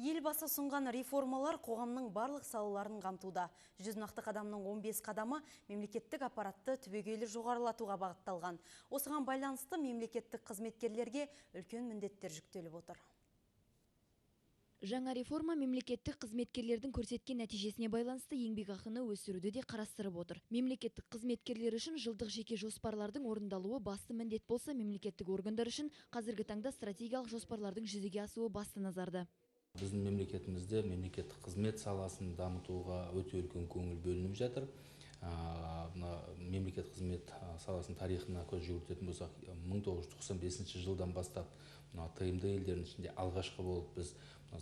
Елбасы ұсынған реформалар қоғамның барлық салаларын қамтуда. 100 нақты қадамның 15 қадамы мемлекеттік аппаратты түбегейлі жоғарылатуға бағытталған. Осыған байланысты мемлекеттік қызметкерлерге үлкен міндеттер жүктеліп отыр. Жаңа реформа мемлекеттік қызметкерлердің көрсеткен нәтижесіне байланысты еңбекақыны өсіруді де қарастырып отыр. Мемлекеттік қызметкерлер үшін жылдық жеке жоспарлардың орындалуы басты міндет болса, мемлекеттік органдар үшін қазіргі таңда стратегиялық жоспарлардың жүзеге асуы басты назарда. Біздің мемлекетімізде мемлекеттік қызмет саласын дамытуға өте үлкен көңіл бөлініп жатыр. Мына мемлекеттік қызмет саласының тарихына көз жүгіртетін болсақ, 1995 жылдан бастап мына ТМД елдерінің ішінде алғашқы болып біз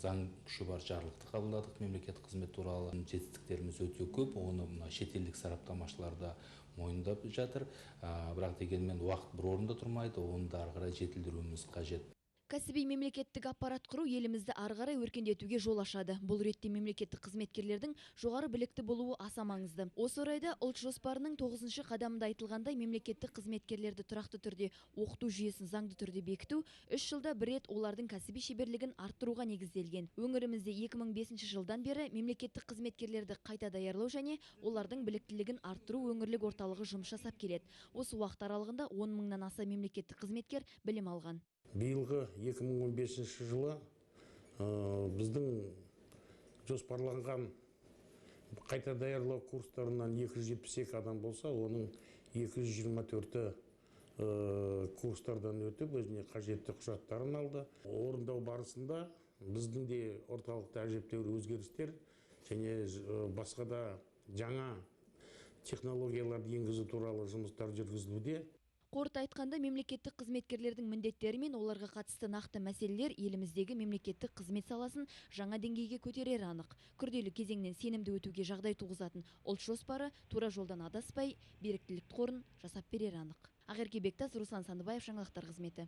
заң күші бар жарлықты қабылдадық мемлекеттік қызмет туралы. Жетістіктеріміз өте көп, оны мына шетелдік сараптамашылар да мойындап жатыр. Бірақ дегенмен уақыт бір орында тұрмайды, оны да ары қарай жетілдіруіміз қажет. Кәсіби мемлекеттік аппарат құру елімізді ары қарай өркендетуге жол ашады. Бұл ретте мемлекеттік қызметкерлердің жоғары білікті болуы аса маңызды. Осы орайда ұлт жоспарының 9-шы қадамында айтылғандай, мемлекеттік қызметкерлерді тұрақты түрде оқыту жүйесін заңды түрде бекіту, 3 жылда бір рет олардың кәсіби шеберлігін арттыруға негізделген. Өңірімізде 2005 жылдан бері мемлекеттік қызметкерлерді қайта даярлау және олардың біліктілігін арттыру өңірлік орталығы жұмыс жасап келеді. Осы уақыт аралығында 10 мыңнан аса мемлекеттік қызметкер білім алған. Биылғы 2015 жылы біздің жоспарланған қайта даярлау курстарынан 272 адам болса, оның 224-і курстардан өтіп, өзіне қажетті құжаттарын алды. Орындау барысында біздің де орталықта әжептәуір өзгерістер және басқа да жаңа технологияларды енгізу туралы жұмыстар жүргізілуде. Қорыта айтқанда, мемлекеттік қызметкерлердің міндеттері мен оларға қатысты нақты мәселелер еліміздегі мемлекеттік қызмет саласын жаңа деңгейге көтерері анық. Күрделі кезеңнен сенімді өтуге жағдай туғызатын ұлт жоспары тура жолдан адаспай, беріктілік қорын жасап берері анық. Ақерке Бектас, Руслан Сандыбаев, жаңалықтар қызметі.